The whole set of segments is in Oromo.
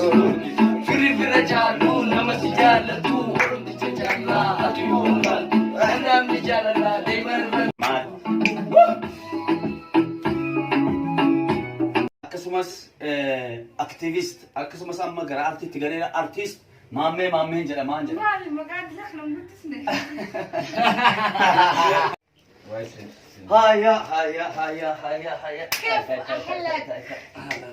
si gurgisu. Firri fira caalu nama si jaallatu oromticha caalaa ati yoo laaltu. Namni jaalalaa deeman irra. Maal? Akkasumas activist, akkasumas amma gara artiitti galeera, artist Maammee Maammeen jedhamaan jedha. Maali maqaan isaa kan hin guddisne? Haya, haya, haya, haya, haya. كيف أحلك؟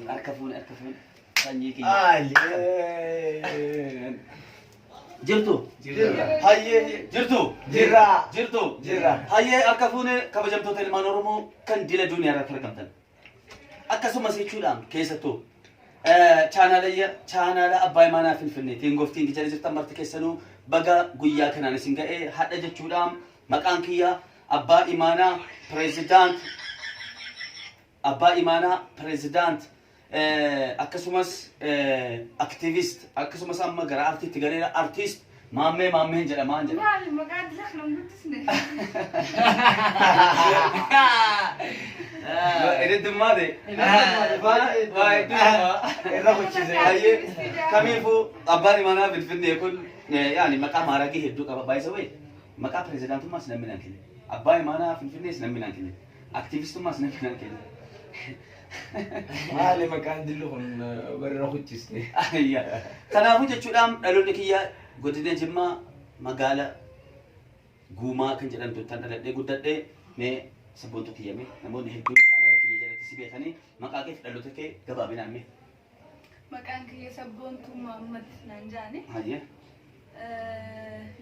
Harka fuune, harka fuune. Sanyii kiyya. Aleen. Jirtu? Jirra. Hayyee, jirtu? Jirra. Jirtu? Jirra. Hayyee, harka fuune, kabajamtoota ilmaan Oromoo kan dila duniyaa irratti argamtan. Akkasumas jechuudhaan keessattuu chaanaalayya chaanaala Abbaa Imaanaa Finfinnee Teengoftiin jala jirtan marti keessanuu baga guyyaa kanaan isin ga'ee. Hadha jechuudhaan maqaan kiyya Abbaa Imaanaa Pireezidaant, Abbaa Imaanaa Pireezidaant, akkasumas activist, akkasumas amma gara artiitti galeera, artist Maammee Maammeen jedhamaan jedha. Maali maqaan isaa kan hin guddisne? Ididdummaa ta'e. Irra kuchise. Hayyee, kamiifuu Abbaan Imaanaa Finfinnee kun yaani maqaa maaragii hedduu qaba. By the way, maqaa pirezidaantummaas namni naan kenne. Abbaa Imaanaa Finfinnees namni naan kenne. Aktivistummaas namni naan kenne. Maali maqaan dillu kun warra kuchiste? Ayya. Kanaafuu jechuudhaan dhaloonni kiyya godina Jimmaa magaala Guumaa kan jedhamtu tan dhaladhee guddadhee. Mee sabboontu kiyya, mee namoonni hedduun chaanala kiyya jalatti si beekanii, maqaa kee fi dhaloota kee gabaabinaan mee. Maqaan kiyya Sabboontuu Muhammad naan jedhani. Hayyee.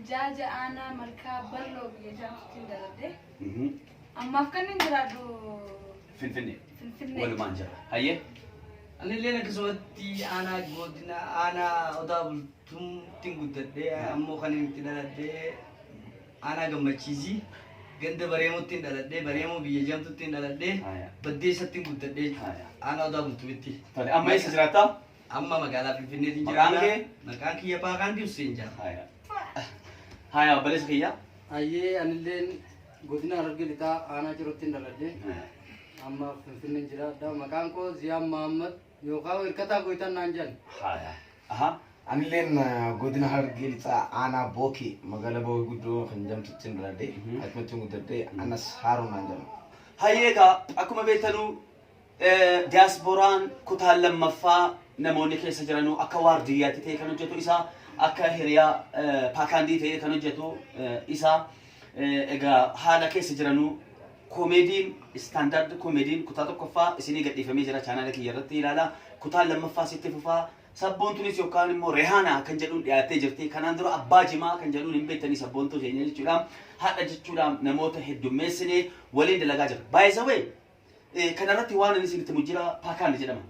Jaaja aanaa Malkaa Bal'oo biyya jaamsutti dhaladhe. Ammaaf kan inni jiraadhu Finfinnee. Finfinnee. Walumaan jira. Hayyee. Anilleen akkasumatti aanaa godina aanaa Odaa Bultumtiin guddadhee, ammoo kan inni itti dhaladhee aanaa Gammachiisii ganda Bareemuttiin dhaladhee, Bareemoo biyya jamtuttiin dhaladhee, Baddeessattiin guddadhee, aanaa Odaa Bultumitti. Tole, amma eessa jiraattaa? Amma magaalaa Finfinneetiin Maqaan jiraadha. kee? Maqaan kiyya Paakaandii Hussein jedhama. Haya. Haya, obboleessa kiyya. Hayyee, anilleen godina Harargee Lixaa aanaa Cirootti dhaladhe. Amma Finfinneen jiraadha. Maqaan koo Ziyaan Mahammad yookaan Hirkataa Goytaan naan jedhan. Haya. Aha. Anilleen godina Harargee Lixaa aanaa Bookee magaalaa Bookee guddoo kan jedhamtutti dhaladhe. Achumatti guddadhe. Anas Haaruun naan jedhama. Hayyee egaa, akkuma beektanuu diyaaspooraan kutaan lammaffaa namoonni keessa jiranuu akka waardiyyaatti ta'e kan hojjetu isaa, akka hiriyaa paakaandii ta'e kan hojjetu isaa. Egaa haala keessa jiranuu koomeediin stand-up koomeediin kutaa tokkoffaa isinii gadhiifamee jira, chaanaala kiyya irratti ilaala. Kutaan lammaffaa sitti fufaa. Sabboontunis yookaan immoo Rehaanaa kan jedhuun dhiyaattee jirti. Kanaan dura Abbaa Jimaa kan jedhuun hin beektanii sabboontuu keenya jechuudha. Hadha jechuudha namoota heddummeessinee waliin dalagaa jira. By the way, kanarratti waan inni isinitti himu jira, Paakaand jedhama.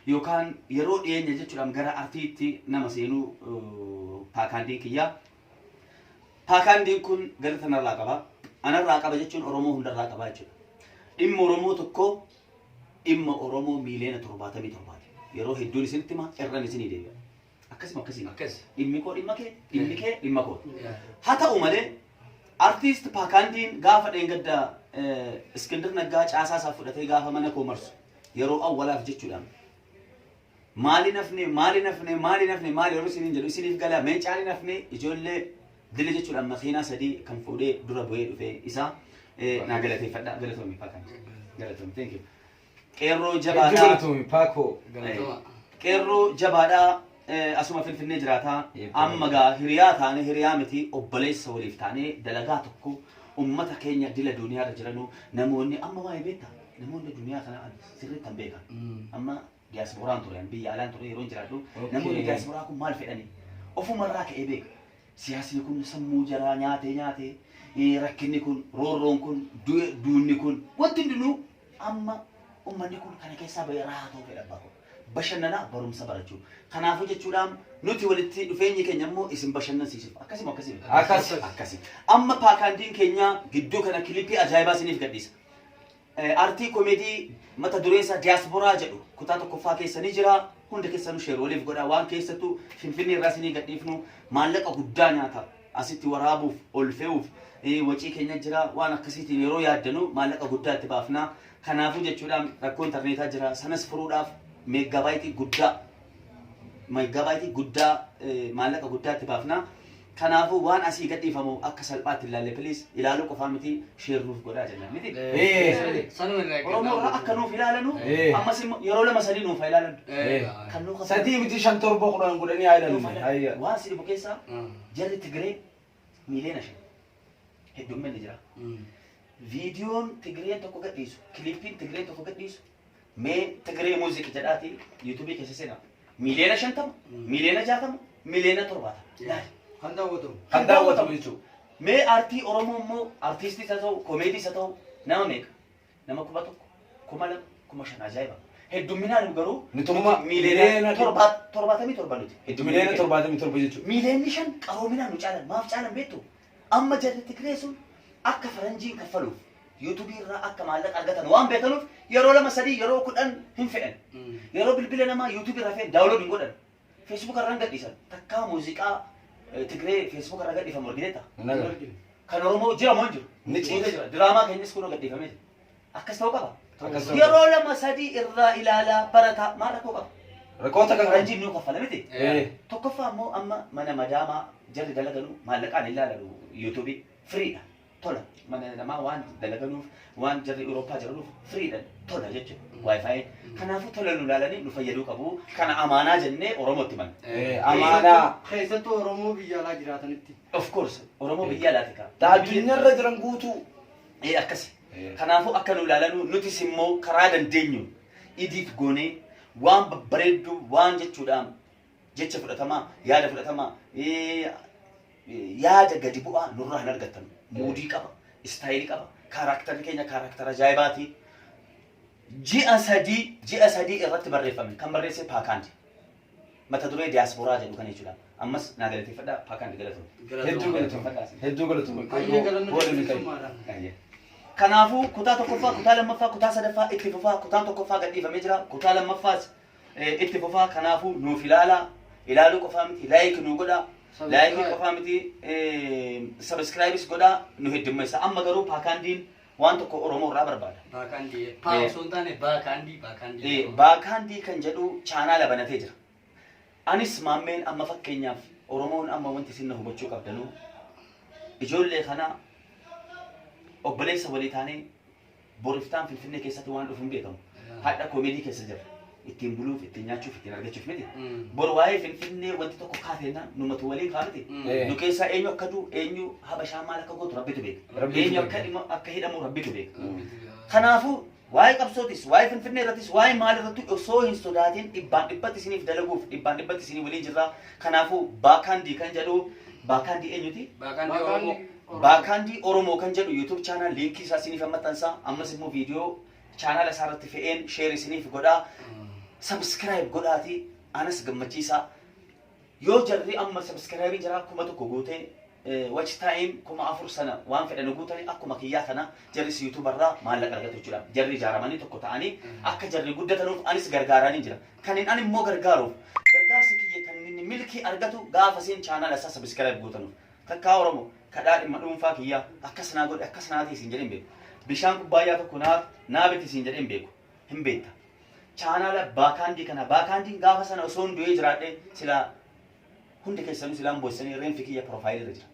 Yookaan yeroo dhiyeenya jechuudhaan gara artiitti nama seenuu Paakaandiin kiyya. Paakaandiin kun galata narraa qaba. Anarraa qaba jechuun Oromoo hundarraa qaba jechuudha. Dhimma Oromoo tokko dhimma Oromoo miiliyoona 77ti. Yeroo hedduun isinitti hima, irran isinii deebi'a. Akkasuma akkasii. Akkas. Dhimmi koo dhimma kee, dhimmi kee dhimma koo. Haa ta'u malee artiist Paakaandiin gaafa dheengadda Iskindir Naggaa caasaa isaa fudhatee gaafa mana koo marsu yeroo awwalaaf jechuudhaan, maali nafne, maali nafne, maali nafne, maali yeroo isiniin jedhu isiniif gala. Meencaali nafne, ijoollee dila jechuudhaan makiinaa sadii kan fuudhee dura bu'ee dhufee isaa naa galateeffadha. Galatoomi Paakaandi. Galatoomi. Thank you. Qeerroo Hedduu jabaadhaa. galatoomi Paakoo. Galatoma. Qeerroo jabaadhaa, asuma Finfinnee jiraataa. Amma gaa hiriyaa taane, hiriyaa miti, obboleessa waliif taanee dalagaa tokko ummata keenya dila duniyaa irra jiranuu. Namoonni amma waa'ee beektaa, namoonni duniyaa kana sirriitti kan beekan amma diyaaspooraan ture, ani biyya alaan ture yeroo jiraadhu, namoonni diyaasporaa kun maal fedhanii ofumarraa ka'ee beeka. Siyaasni kun sammuu jaraa nyaatee nyaatee, rakkinni kun, roorroon kun, duunni kun, wanti hundinuu, amma ummanni kun kana keessaa bahee raatoo fedha, abbaa koo. Bashannanaa, barumsa barachuu. Kanaafuu jechuudhaan nuti walitti dhufeenyi keenya immoo isin bashannansiisuuf. Akkasuma akkasii. Akkas. Akkasi. Amma Paakaandiin keenya gidduu kana kilipii ajaa'ibaa isiniif gadhiisa. Artii komeedii mata dureen isaa Diyaasporaa jedhu kutaa tokkoffaa keessa ni jira. Hunda keessanuu share waliif godha. Waan keessattuu Finfinnee irraa isinii gadhiifnu maallaqa guddaa nyaata. Asitti waraabuuf, ol fe'uuf wacii keenya jira. Waan akkasiitiin yeroo yaaddanu maallaqa guddaa itti baafna. Kanaafuu jechuudhaan rakkoo intarneetaa jira. Sanas furuudhaaf meeggabaayitii guddaa Megabyte guddaa, maallaqa guddaa itti baafna. Kanaafuu waan asii gadhiifamu akka salphaatti ilaalle, please, ilaaluu qofaa miti, share nuuf godhaa jenna miti. Sanuma irraa Oromoo irraa akka nuuf ilaalanu, ammas immoo yeroo lama sadii nuuf haa ilaalan. Kan nuuf Sadii miti, shan, torba, 10 godhanii haa nuuf ilaalan. haa Hayya. Waan si dhibu keessaa jarri Tigree 5 miiliyoona heddumminni jira. Viidiyoon Tigreen tokko gadhiisu, kiliippiin Tigreen tokko gadhiisu, mee Tigree music jedhaati YouTubeii keessa seenaa. 50 miiliyoona, 60 miiliyoona, 70 miiliyoona. Laali. Kan daawwatamu. Kan daawwatamu jechuudha. Mee aartii Oromoo immoo, aartiistii isa ta'u, koomeedii isa ta'u, nama meeqa? Nama 1000, 2000, 5000, ajaa'iba. Heddumminaan garuu Nutummaa miiliyoona 77 nuti. 77 miiliyoona jechuudha. 5 miiliyoona qaroominaan nu caalan. Maaf caalan beektu? Amma jarri Tigree sun akka faranjiin kaffaluuf, YouTubeii irraa akka maallaqa argatan waan beekanuuf, yeroo lama sadii, yeroo 10 hin fe'an. Yeroo bilbila namaa YouTubeii irraa fe'an, download hin godhan. Facebook irraan gadhiisan. Takkaa muuziqaa Tigree Facebook irraa gadhiifamu argiteetta? Naga. Kan Oromoo jira moo hin jiru? Ni ciisa. Guutee jira. Diraamaa keenyas kunoo gadhiifamee jira. Akkas ta'uu qaba. Akkas ta'uu. Yeroo lama sadii irraa ilaalaa barataa, maal rakkoo qaba? Rakkoota kan qabu. Faranjiin nuu kaffala miti. Eh. Tokkoffaa immoo amma mana madaamaa jarri dalaganu maallaqaan hin ilaalalu, YouTubeii freedha. Tola, mana namaa waan dalaganuuf, waan jarri Awurooppaa jiranuuf freedha, tola jechuudha. WiFi. Kanaafuu tola nu ilaalanii nu fayyaduu qabu. Kana amaanaa jennee Oromootti manna. Amaanaa. Keessattuu Oromoo biyya alaa jiraatanitti. Of course, Oromoo biyya alaati kaa. Ta addunyaarra jiran guutuu. Akkasi. Eh. Kanaafuu akka nu ilaalanuu, nutis immoo karaa dandeenyu edit goonee waan babbareedduu, waan jechuudhaan jecha fudhatamaa, yaada fudhatamaa, yaada gadi bu'aa nurraa hin argattan. Moodii qaba, styleii qaba, characterri keenya character ajaa'ibaati. Ji'a 3 irratti barreeffame, kan barreesse Paakaandi. Mata duree diyaasporaa jedhu kan jechuudha. Ammas naa galateeffadhaa, Paakaandi, galatoomne. Hedduu galatoomne. Hedduu galatoomne. Baay'ee galanni Booda ni ta'e. bilisummaadha. Kanaafuu kutaa tokkoffaa, kutaa lammaffaa, kutaa sadaffaa itti fufaa. Kutaan tokkoffaa gadhiifamee jira. Kutaa lammaffaas itti fufaa. Kanaafuu nuuf ilaalaa. Ilaaluu qofaa miti, like nuu godhaa. Likeii qofaa miti, subscribeis godhaa, nu heddummeessa. Amma garuu Paakaandiin waan tokko Oromoo irraa barbaada. Baakaandii. Paa osoo hin taane baakaandii, baakaandii. Baakaandii kan jedhu chaanaala banatee jira. Anis maammeen amma fakkeenyaaf Oromoon amma wanti isin na hubachuu qabdanuu, ijoollee kana obboleessa walii taanee boriftaan Finfinnee keessatti waan dhufu hin beekamu. Hadha koomeedii keessa jira. Ittiin buluuf, ittiin nyaachuuf, ittiin argachuuf miti. Bor waa'ee Finfinnee wanti tokko kaateenna numatu waliin kaa miti. Nu keessaa eenyu akka du'u, eenyu Habashaa maal akka gootu Rabbitu beeka. Rabbitu Eenyu beeka. akka hidhamu Rabbitu beeka. Kanaafuu waa'ee qabsootis, waa'ee Finfinnee irrattis, waa'ee maal irratti osoo hin sodaatin dhibbaan dhibbatti isiniif dalaguuf, dhibbaan dhibbatti isinii waliin jirra. Kanaafuu Baakaandii kan jedhu, Baakaandii eenyuti? Baakaandii Oromoo. Baakaandii Oromoo kan jedhu YouTube channel linkii isaa isiniif maxxansa. Ammas immoo viidiyoo chaanala isaa irratti fe'een share isiniif godhaa. Subscribe godhaatii anas gammachiisaa. Yoo jarri amma subscribe jaraa 1000 guutee, watch time 4000 sana waan fedhan guutanii, akkuma kiyyaa kana jarris YouTube irraa maallaqa argatu jechuudha. Jarri ijaaramanii tokko ta'anii akka jarri guddatanuuf anis gargaaranii jira. Kan hin ani immoo gargaaruuf, gargaarsi kiyya kan inni milkii argatu gaafa isin chaanala isaa subscribe guutanuuf. Takkaa Oromoo kadhaa dhimma dhuunfaa kiyyaa akkas naa godhe, akkas naa ta'e isin jedheen beeku. Bishaan kubbaayyaa tokko naa biti isin jedheen beeku. Hin beekta. Chaanaala Baakaandii kana, Baakaandiin gaafa sana osoo hin du'ee jiraadhee silaa hundi keessanuu silaan boossanii, reenfi kiyya profileii irra jira.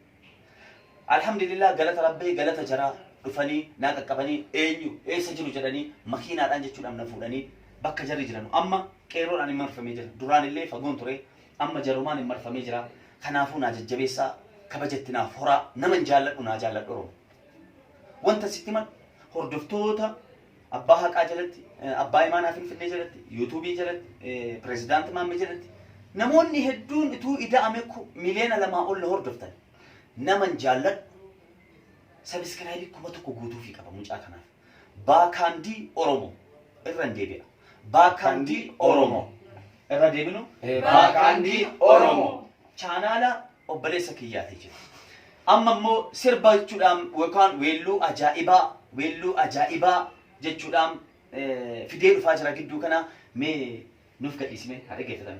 Alhamdulillah, galata Rabbii, galata jaraa, dhufanii naa qaqqabanii, eenyu eessa jiru jedhanii makiinaadhaan jechuudhaan na fuudhanii bakka jarri jiran, amma qeerroodhaan hin marfamee jira. Duraan illee fagoon ture, amma jarumaan hin marfamee jira. Kanaafuu naa jajjabeessaa, kabajatti naaf horaa, nama hin jaalladhu, naa jaalladhu Oromoo. Wanta sitti himan, hordoftoota abbaa haqaa jalatti, abbaa imaanaa Finfinnee jalatti, YouTubeii jalatti, pirezidaanti Maammee jalatti namoonni hedduun ituu ida'ame 2 miiliyoona ol na hordoftan. Naman jaalladhu subscribeii 1000 guutuufii qaba mucaa kanaaf. Baakaandii Oromoo irra hin deebi'a. Baakaandii Oromoo irra deebinu. Baakaandii Oromoo. Chaanaala obboleessa kiyyaati jira. Amma immoo sirba jechuudhaan yookaan weelluu ajaa'ibaa, weelluu ajaa'ibaa jechuudhaan fidee dhufaa jira gidduu kana, mee nuuf gadhiisime haa dhaggeeffatan.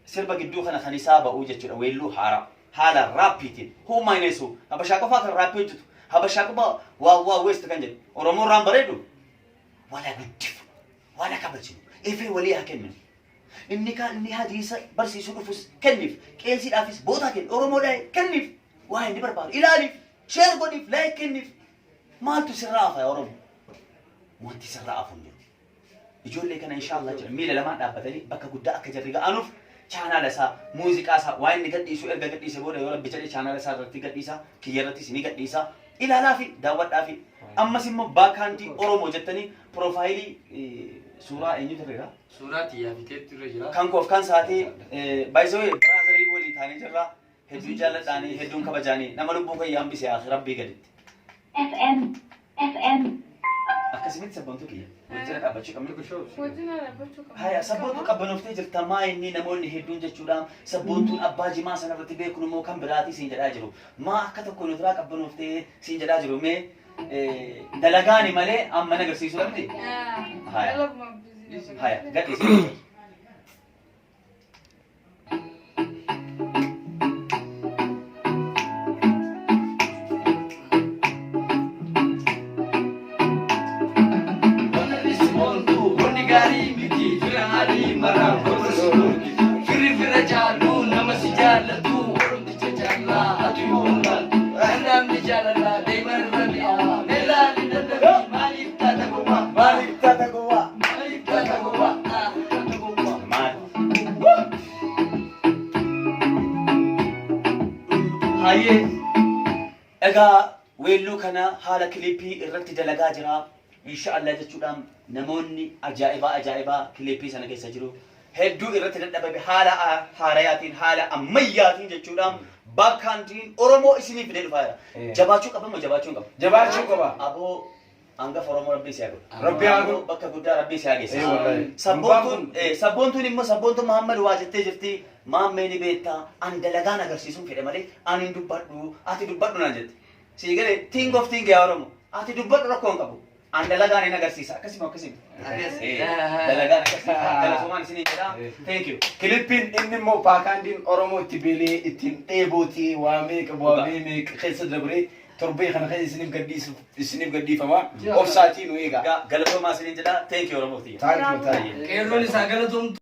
Sirba gidduu kana kan isaa ba'uu jechuudha, weelluu haaraa haala raappiitiin huumaayineessu. Habashaa qofaa kan raappii hojjetu, Habashaa qofaa waa waa weest kan jedhu, Oromoo irraan bareedu, wala guddifu, wala kabajnu. Efee walii haa kenninu. Inni kaan inni hadiisa barsiisuu dhufus kenniif. Qeesiidhaafis bootaa kenni. Oromoodhaa kenniif. Waa inni barbaadu ilaaliif. Share godhiif. Like kenniif. Maaltu sirraa hafa yaa Oromoo? Wanti sirraa hafu hin jiru. Ijoollee kana inshaallah jedha miila lamaan dhaabbatanii bakka guddaa akka jarri ga'anuuf chaanaala isaa muuziqaa isaa waa inni gadhiisu erga gadhiise booda yoo rabbi jedhe chaanaala isaa irratti gadhiisa kiyya irrattis ni gadhiisa ilaalaa fi daawwadhaa fi ammas immoo baakaandii Oromoo jettanii piroofaayilii suuraa eenyutu irra jira? Suuraa tiyyaa fi teettu irra jira. Kan koof kan isaatii baay'isoo biraazarii walii taanee jirra. Hedduun jaalladhaanii hedduun kabajaanii nama lubbuu kiyya hambise akhi rabbii gaditti. FM FM. Akkasumatti sabboontuu kiyya wal jala dhaabbachuu qabna. Wajjin dhaabbachuu qabna. Haya sabboontuu qabbanooftee jirta maa inni namoonni hedduun jechuudha sabboontuun abbaa jimaa sana irratti beeknu immoo kan biraatii siin jedhaa jiru. Maa akka tokko nu duraa qabbanooftee siin jedhaa jiru mee dalagaani malee amma na agarsiisuu dhabde. Haya. Dalaguma bizinesi. Haya gadhiisi. Wanni gaarii miti fira adii maraan gorsa si dhorki. Firri fira caalu nama si jaallatu oromticha caalaa atu yoo laaltu. Namni jaalalaa deema irra mi'aawa. Meelaali dadhabii maaliif taata gowwaa? Maaliif taata gowwaa? Maaliif taata gowwaa? Taata gowwaa. Maal? Hayyee egaa weelluu kana haala kilippii irratti dalagaa jira. Inshaallah jechuudhaan namoonni ajaa'ibaa ajaa'ibaa kilippii sana keessa jiru. Hedduu irratti dadhabame haala haarayaatiin haala ammayyaatiin jechuudhaan bakkaantiin Oromoo isinii fidee dhufaa jira. Jabaachuu qaba moo jabaachuu hin qabu? Jabaachuu qaba. Aboo Hangafa Oromoo Rabbii si haa godhu. Rabbi haa godhu. Bakka guddaa Rabbii si haa geessisu. Ee wallahi. Sabboontuun sabboontuun immoo sabboontuun Muhammad waa jettee jirti. Maammee ni beektaa ani dalagaan agarsiisuun fedhe malee ani hin dubbadhu ati dubbadhu naan jette. Sii galee ting of ting yaa Oromoo ati dubbadhu rakkoo hin qabu. An dalagaan hin agarsiisa akkasuma akkasuma. Dalagaan agarsiisa galatoomaan isiniin jedha. Thank you. Kilippiin inni immoo paakaandiin Oromoo itti beelee ittiin dheebootee waa meeqa bu'aa meeqa keessa dabree Torbee kana keessa isiniif gadhiisuuf isiniif gadhiifama. Obsaatii nu eegaa. Galatoomaa isiniin jedha. Thank you Oromoo tiyya. Thank you, thank you. Qeerroon isaa galatoomtu.